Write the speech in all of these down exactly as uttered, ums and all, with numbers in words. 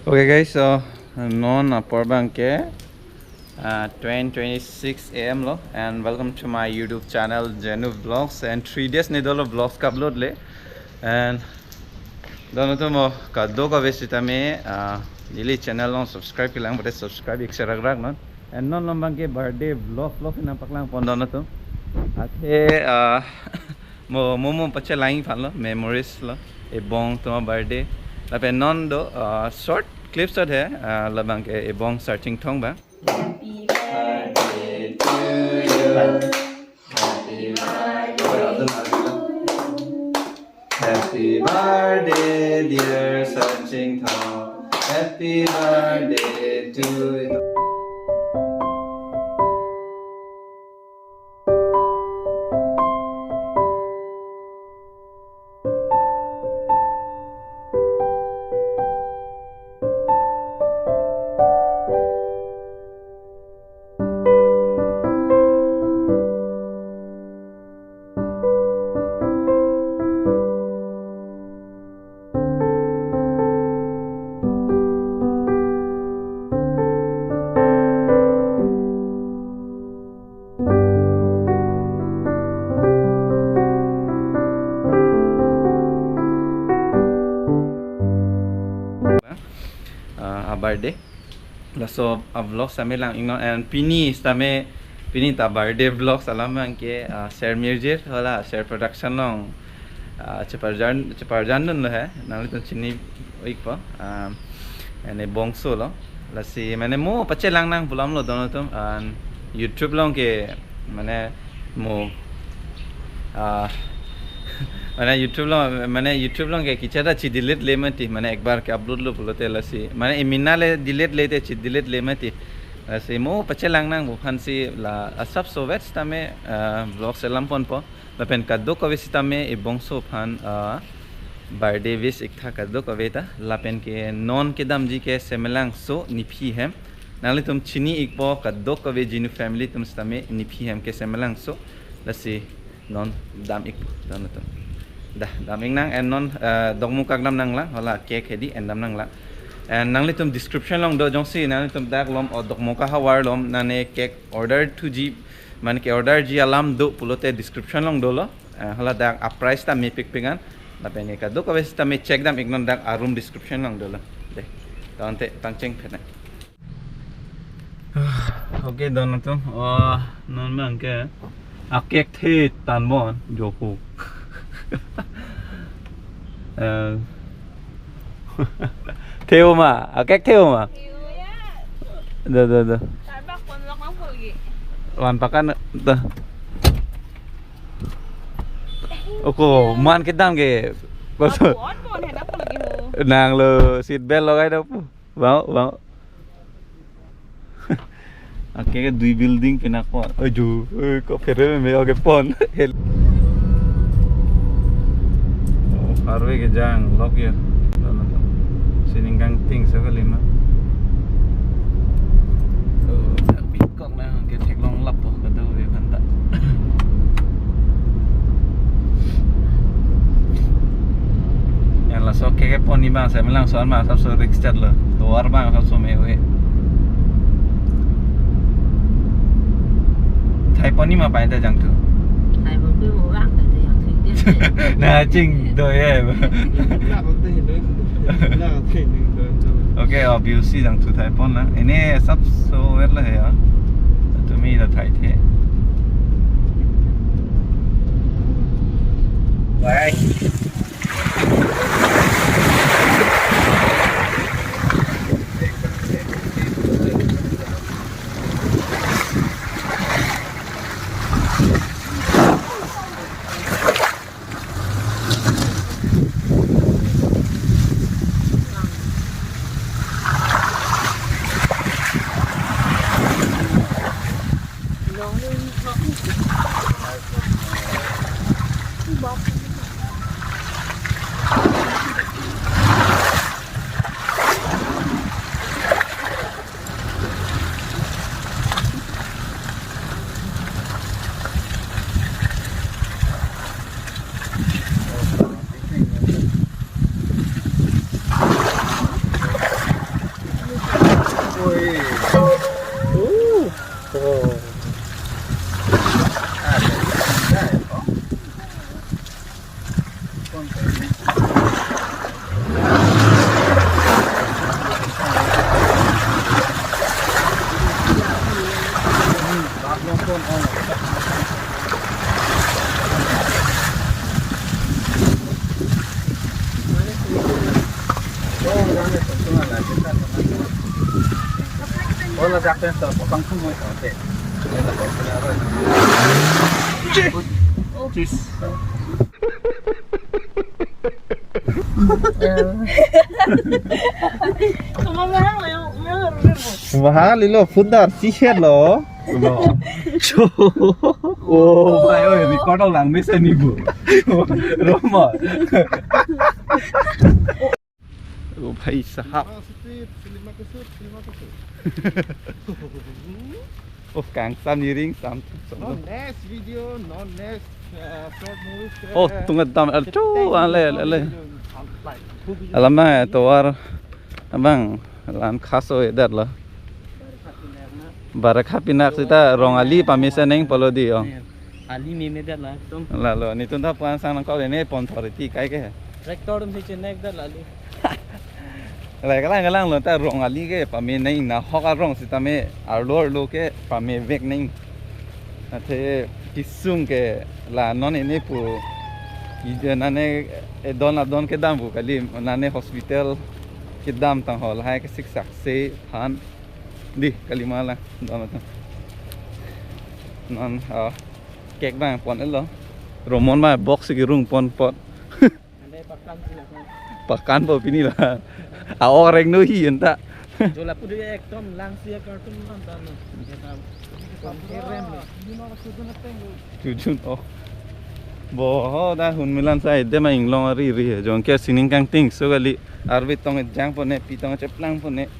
Okay guys, so non apor abangke uh, ten twenty-six a m lo, and welcome to my YouTube channel Jenu Vlogs, and three days ni dolo vlogs ka-upload le, and don atum mo kadokave sitame uh, neli channel along subscribe kelang pute subscribe ik serak rak non, and non along abangke birthday vlog vlog nangpaklang pon don atum. Athe uh, mo mo mo pachelang iphan lo, memories lo, ebong atum a-birthday. Lapen non do uh, short clip shot hai uh, labangke ebong Sar Chinthong abang. Happy birthday to you. Happy birthday to you. Happy birthday, dear Sar Chinthong. Happy birthday to you. Uh, a-birthday. Laso a-vlog sitame lang iknon, and pini sitame, pini ta birthday vlogs alam abangke uh, Ser Mirjir hala Ser Production along uh, cheparjan cheparjan dunlo hai, nanglitum chini ikpo. Um, ene bongso lo. Lasi mane mo pachelang nang pulam lo don atum, and YouTube along ke mane mo ah mane YouTube along, mane YouTube along ke kichada chi delete le mati, mane ekbar ke-upload lo pulote lasi mane imina le delete le te chi delete le mati. Lasi mo pachelang nang bu aphansi la asapso vet sitame ah, vlog selam ponpo. Lapen kadokave sitame ebongso aphan ah, birthday wish iktha kadokave ta. Lapen ke non kedamji ke Semelangso Niphi hem. Nanglitum chini ikpo kadokave Jinu family atum sitame Niphi hem ke Semelangso. Lasi non dam ikpo don atum. Dah, dam ik nang, and non uh, Dokmoka dam nanglang, hala cake hedi and dam nanglang. And nanglitum description along do, jongsi nanglitum dak lom o Dokmoka havar lom nane cake order thuji, mane ke-order ji alam do pulote description along dolo. Uh, hala dak a-price ta mepik pik an. Lapen ke kadokave sitame check dam iknon, dak a-room description along dolo. Deh. Tangte tangcheng phet nang. Okay, don atum. Oh, non abangke a-cake the tan bon, joku. Eh. Theo ma, a-cake theo ma. Theo ya. Do, do, do. Starbucks pon lok nang pulgi. Wan pakan ta. Oko, man kedam ke. Koso. Pon pon hendak pulgi ho. Nanglo seat belt logai do pu. Bang, bang. Oke, ke dui building pinakpo. Ojo, eh, kok phere me oke pon. Hel. Oh, arve kejang, lok ya. Sining kangting sa kalima. Oh, tapi kok na ke theklong lappo, kadokave aphanta. Ya, laso cake pon ni bang, Semelangso an bang asapso risk chat lo. Tovar bang asapso me-oi. Thai pon ni ma pai ta jangthu. Thai pon pe mo bang ta jangthu. Na ching do ye. Okay, obviously jangthu Thai pon na. Ini asapso ver la hai ya. Tumi ta Thai the. Bye. Mahal ilo, pudar, siher lo. Lo. Oh, bhai, oi, record lang, mesen ibu. Roma. Oh, bhai sahab. Oh, kangsam niring sam. No next video, no next, uh, short movie. Oh, tunga dam el chu ale ale. Alam na tovar abang lan khaso eder lo. Barakha pinak sita rong ali pamesen neng polo di oh. Ali meme det la ekdom. Lalo, netum ta puan sang nangkok, ne pon thor iti kai ke. Tractor dum si chenek det la ali. Lai kalang kalang lo ta rong ali ke pame neng, nahok arong sitame arlo arlo ke pame vek neng. Athe kisung ke la non ene pu ide nane edon adon kedam pu kali, nane hospital kedam tang hol hai ke siksak se phan di kali mala don atum. Non, ah, cake bang pon elo. Romon ma box si kirung pon pot. Ande pakan sila kan. Pakan po pini la. A orang no hi enta. Jola pudu ya ekdom lang si ya kartun man tan. Ya ta. Kong kerem ya. Tujun oh. Bo ho da hun milan sa ede ma inglong ari ri jong ke sining kangting so kali arve tong jang pone pi tong cheplang pone.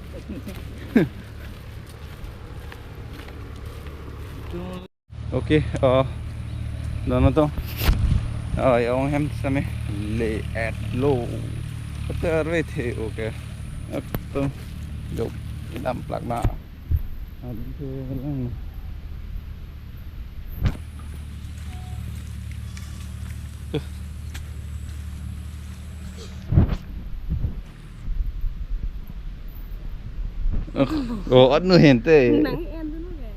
Okay, oh, dono to. Oh, ya ong hem same le at lo. Kata arve the, okay. Ekdom jo dam plak na. Aduh, lang. Tuh. Oh, oh, anu hente. Nang en dulu ya.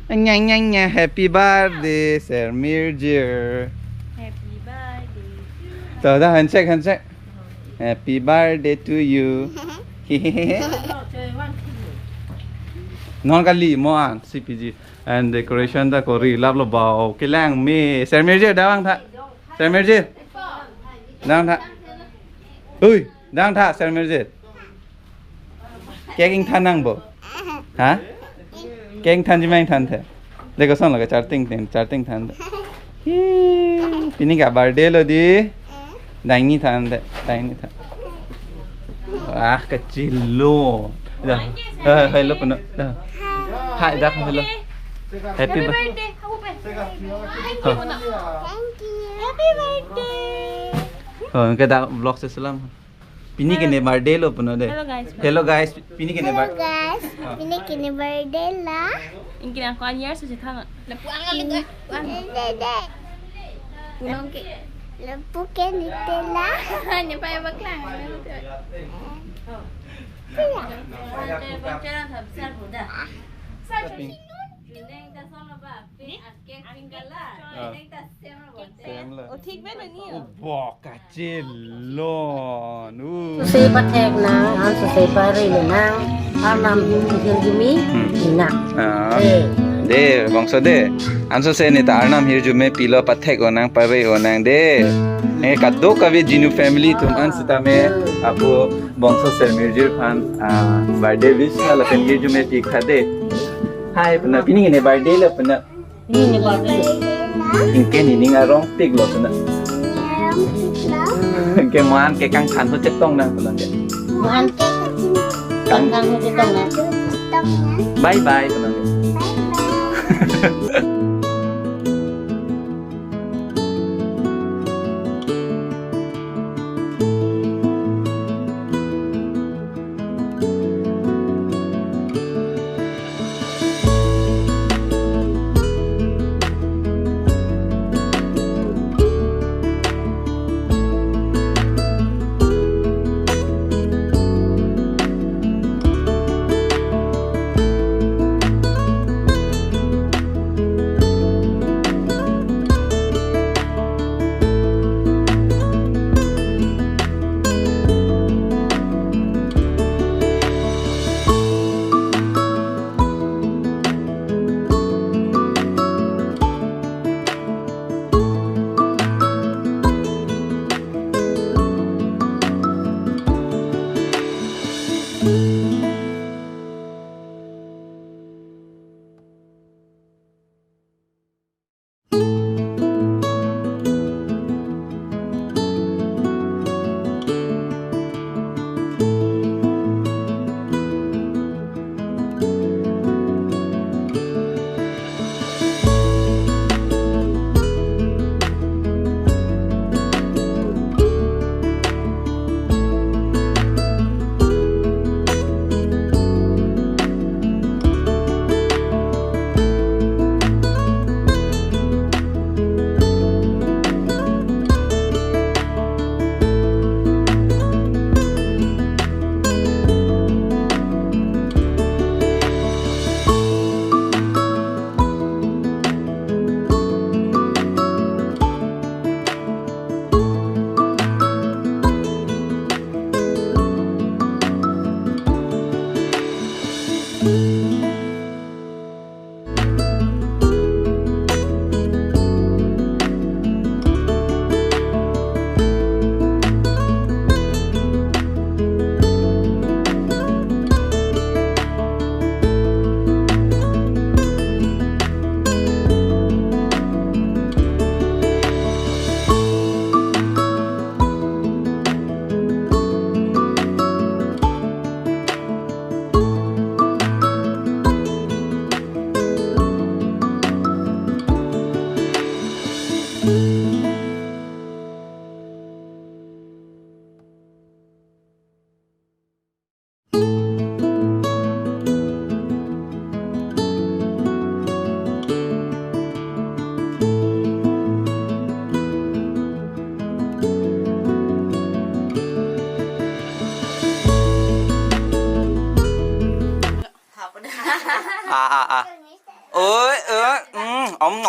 Anya, anya, anya, happy birthday, Sir Mirjir. Happy birthday to you. Tuh, dah, handshake, handshake. Happy birthday to you. Non kali, moan, C P G. And decoration ta kori lap lo bau. Kelang me. Sir Mirjir, dawang tha. Sir Mirjir. Dang tha. Ui, dang tha, Sir Mirjir. Cake ingthan nang bo. Ha? Cake ingthan ji ma ingthan the. Deko son lo ke charting tin, charting than the. Hi, pini ke birthday lo di. Dang ni than the, dang ni than. Ah, kachilo. Dah. Eh, hello puno. Dah. Hai, dah, hello. Happy bir- birthday. Happy birthday. Happy birthday. Oh, ke dak vlog si selam. Pini ke ne birthday lo puno de. Hello guys. Hello guys, pini ke ne Hello bir- guys, pini ke ne birthday la. Ingkir angko anyar susi thang. Lapu ang alu ga. Dede. Pulang ke. Lapu ke ni tela. Hanya paya baklang. Tela. Juneng ta sono ba, pink, ah, cake pink color. Ah. Juneng ta same lo ba. Same lo. Oh, thik ba ni. Oh, bo kachilo. Nu. Susi pathek nang, an susi pari nang. Arnam hirjume, hmm, ina. Ah. Eh. De, bangso de. Anso se ne ta arnam hirjume pilo pathek onang pare onang de. Eh, kadokave Jinu family atum an sitame apo bangso Sir Mirjir aphan, ah, birthday wish lapen hirjume pi khade. Hai, puna pini ne birthday lo puna. Pini ne birthday. Ingke nining arong tik lo puna. Ingke moan ke kangthan ho chetong nang puna ke. Moan ke kangthan ho chetong nang. Bye bye puna ke.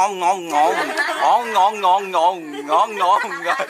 Ong, ong, ong. Ong, ong, ong, ong. Ong, ong, ong.